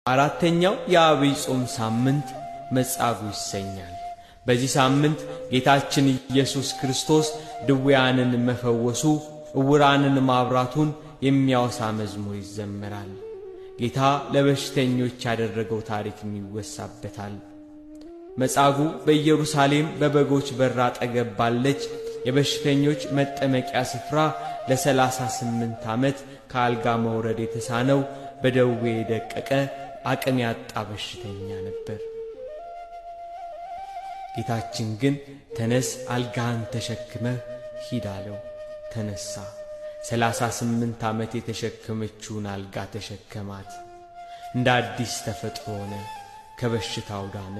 አራተኛው የዐቢይ ጾም ሳምንት መጻጉዕ ይሰኛል። በዚህ ሳምንት ጌታችን ኢየሱስ ክርስቶስ ድውያንን መፈወሱ፣ ዕውራንን ማብራቱን የሚያወሳ መዝሙር ይዘመራል። ጌታ ለበሽተኞች ያደረገው ታሪክም ይወሳበታል። መጻጉዕ በኢየሩሳሌም በበጎች በር አጠገብ ባለች የበሽተኞች መጠመቂያ ስፍራ ለ38 ዓመት ከአልጋ መውረድ የተሳነው በደዌ የደቀቀ አቅም ያጣ በሽተኛ ነበር። ጌታችን ግን ተነስ፣ አልጋህን ተሸክመህ ሂድ አለው። ተነሳ። 38 ዓመት የተሸከመችውን አልጋ ተሸከማት። እንደ አዲስ ተፈጥሮ ሆነ። ከበሽታው ዳነ።